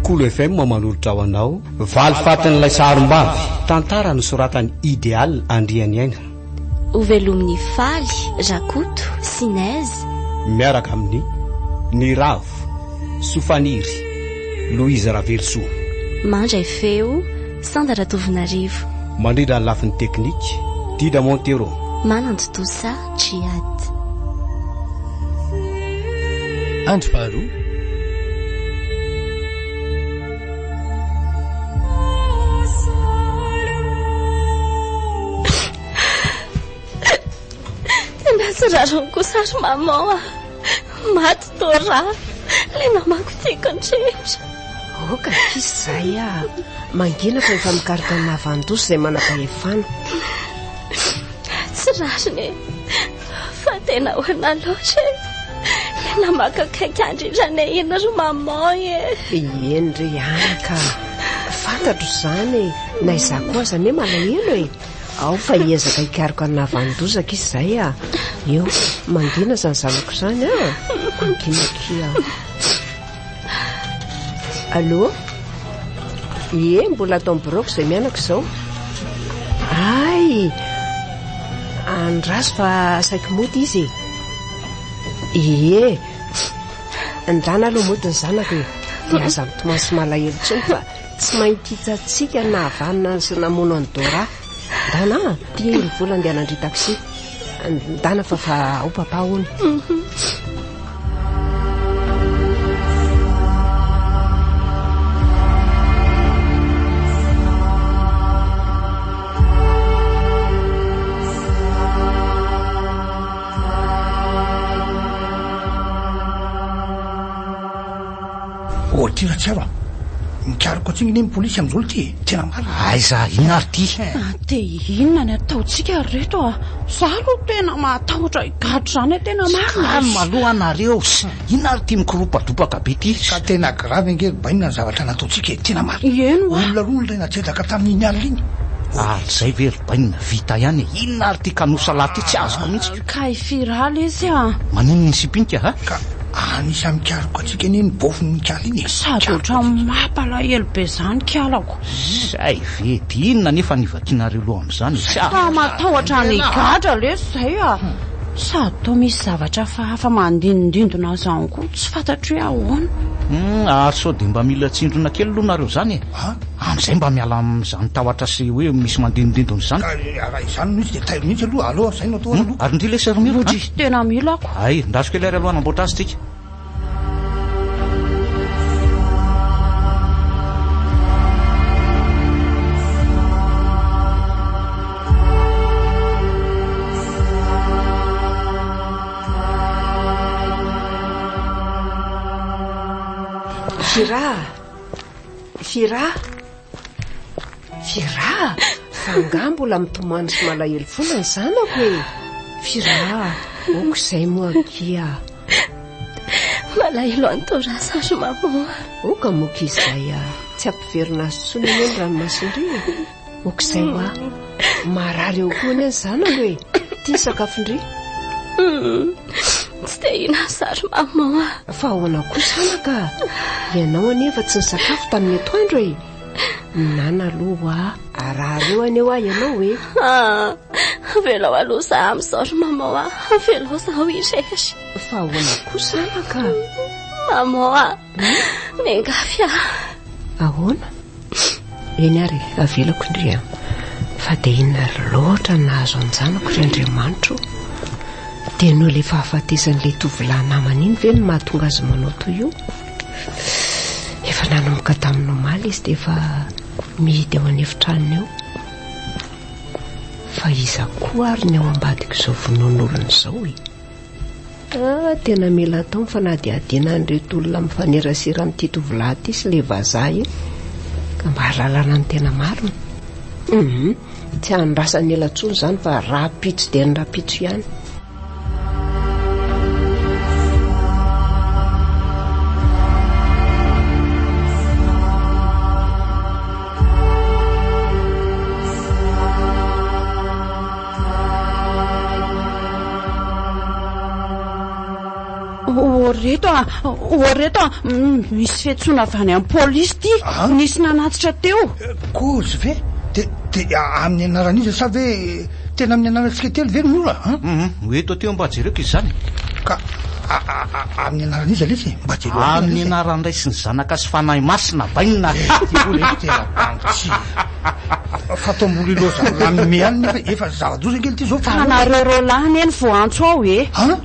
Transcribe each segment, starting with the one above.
Kolo FM manolotra ho anao Valifatin'ilay sarom-bavy, tantara nosoratan'i Ideal Andrianiaina. Hovelomin'i Faly, Rakoto, Sinèse. Miaraka amin'i Niravo, Sofaniry, Louise Ravelosoa. Mandray feo, Sanda Ratovonarivo. Mandrindra ny lafiny teknika, Dida Montero. Manantontosa, Djihad. Andro faharoa. Tena tsy rariny kosa ry maman a. Maty Dora, ilay namako tiako indrindra. Aoka ankizy izay a. Mangina fa efa mikaroka ny nahavandosa izay manam-pahefana. Tsy rariny e. Fa tena ahoana loatra e. Ilay namako akaiky ahy indrindra anie iny ry maman e. Eny ry anaka. Fantatro izany e. Na izaho koa aza anie malahelo e. Ao fa hiezaka hikaroka ny nahavanon-doza akia izay a. Eo, mangina izany zanako izany a. Mangina akia. Allô? Ie, mbola ato amin'ny biraoko izay mianaka izao. Hay! Andraso fa saiky mody izy e. Ie. Ndana aloha mody ny zanako e. Dia aza mitomany sy malahelo intsony fa tsy maintsy hitantsika ny nahavanona sy namono an'i Dora. Ndana a, ty ny vola andehanan-dry taxi. Ndana fa fa ao papa hono. Oh, ty Ratsiaro a! Mikaroka antsika anie ny polisy amin'izao ity e! Tena marina. Aiza, inona ary ity? Ah, dia inona ny ataontsika ry reto a? Za aloha tena mahatahotra higadra izany e, tena marina. Calme aloha nareo. Inona ary ity mikoropadopaka be ity? Ka tena grave ange ry bainina ny zavatra nataontsika e, tena marina. Eny hoa. Olona roa no ilay natsedaka tamin'iny alina iny. Ary izay ve ry bainina vita ihany e? Inona ary ity kanosa lahy ity tsy azoko mihitsy. Ka i Firaly izy a. Maninona ny sipinika ha? Ka anisan'ny mikaroka antsika anie ny bôfin'ny kala iny e. Sady ohatran'ny mampalahelo be izany kalako. Zay ve? Dia inona anefa no ivakianareo loha amin'izany e? Tsy Fa matahotra ny higadra lesy izay a! Sady toa misy zavatra hafahafa mandindindona izany koa, tsy fantatro hoe ahoana. Hum, ary sao dia mba mila tsindrona kely aloha nareo izany e? Amin'izay mba miala amin'izany tahotra sy hoe misy mandindindona izany. Ka raha izany no izy dia tairo mihitsy aloha, aleo ary izay no atao aloha. Ary ndry lesy ry Miro a? Ndry, tena mila ako. Hay, ndraso kely ary aloha hanamboatra azy tsika. Fira! Fira! Fira! Fa angaha mbola mitomany sy malahelo foana ny zanako e? Fira! Ok izay moa akia. Malahelo an'i Torah ry maman. Oka moka izay a. Tsy ampiverina azy intsony anie ny ranomasin-dry e. Ok izay hoa. Marary eo koa anie ny zanako e. Ty ny sakafon-dry. Tsy te hihinana sary maman a. Fa ahoana kosa anaka? Ianao anie efa tsy nisakafo tamin'ny atoandro e. Nana aloha hoa. Arary eo anie hoa ianao e. Ah, avelao aloha za amin'izao ry maman a. Avelao za ho irery. Fa ahoana kosa anaka? Maman a, miangavy aho. Ahoana? Eny ary e, avelako ndry a. Fa dia inona ary loatra no nahazo an-janako ry Andriamanitro o? Dia noho ilay fahafatesan'ilay tovolahy namany iny ve no mahatonga azy manao toy io? Efa nanomboka tamin'ny omaly izy dia efa mihidy ao an'efitranony ao. Fa iza koa ary ny ao ambadik'izao vonoan'olona izao e? Ah, tena mila atao ny fanadihadiana an'ireto olona mifanerasera amin'ity tovolahy ity sy ilay vazaha iny ka mba hahalalana ny tena marina. Hum, tsy andrasana ela intsony izany fa rahampitso dia ny rahampitso ihany. O reto a, o reto a, misy fiantsoana avy any amin'ny polisy ity. Nisy nanatitra teo. Kozy ve? De de amin'ny anaran'iza sa ve tena amin'ny anarantsika telo ve ny ora an? Hum, eto teo mba jereko izy izany. Ka amin'ny anaran'iza lesy e? Mba jereo Amin'ny anaran'ny Ray sy ny Zanaka sy Fanahy Masina, bainina. Ty koa lesy tena banky. Fa atao mbola ilaozan'ny lame any nefa efa zava-doza kely ity zao fa. Ka nareo roalahy anie no voaantso ao e. An?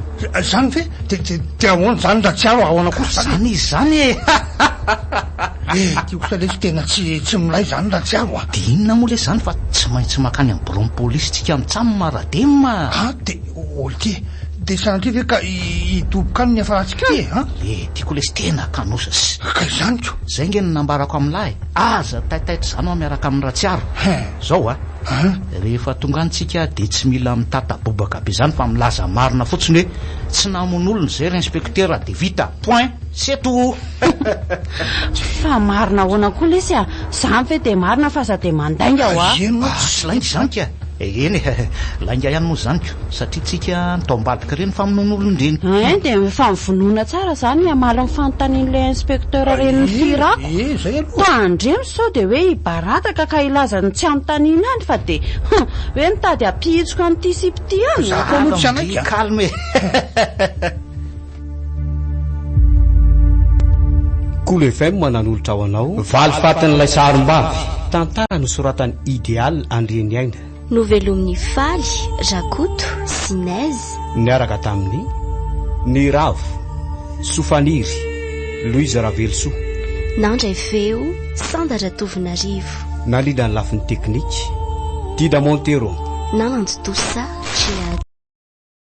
Zany ve? De de de ahoana zany raha tsy aho ahoana kosa zany? Zany izy zany e. Eh, ty kosa lesy tena tsy tsy milay zany raha tsy aho a. De inona moa lesy zany fa tsy maintsy makany amin'ny biraon'ny polisy tsika mitsam radem a. Ah, de olo ty. De sanatria ve ka hidoboka any ny hafarantsika ity e, an? Eh, tiako lesy tena kanosa sy. Ka izany ko. Zay nge no nambarako amin'lahy e. Aza taitaitra izany hoa miaraka amin'i Ratsiaro. Zao a. Rehefa tonga any tsika dia tsy mila mitatabobaka be izany fa milaza marina fotsiny hoe tsy namono olona izay ry inspecteur dia vita. Point. C'est tout. Fa marina ahoana koa lesy a? Izany ve dia marina fa aza dia mandainga hoa. Ah, tsy lainga izany ka. Eny e, lainga ihany moa izany ko, satria tsika no tao ambadika ireny famonoan'olona ireny. Hein, dia efa mivonona tsara izany ny hamaly ny fanontanian'ilay inspecteur renin'ny firako. Ee, izay aloha. Tandremo sao dia hoe hibaradaka ka hilaza ny tsy hanontaniana any fa dia hum, hoe mitady hampihitsoka an'ity sipa ity any. Za koa aloha tsy hanaiky a. Calme e. Kolo FM nanolotra ho anao Valifatin'ilay sarom-bavy, tantara nosoratan'i Ideal Andrianiaina. Novelomin'i Faly, Rakoto sy Nez. Niaraka tamin'i Niravo, Sofaniry, Louise Ravelosoa. Nandray feo, Sanda Ratovonarivo. Nalina ny lafiny teknika, Dida Montero. Nanantontosa.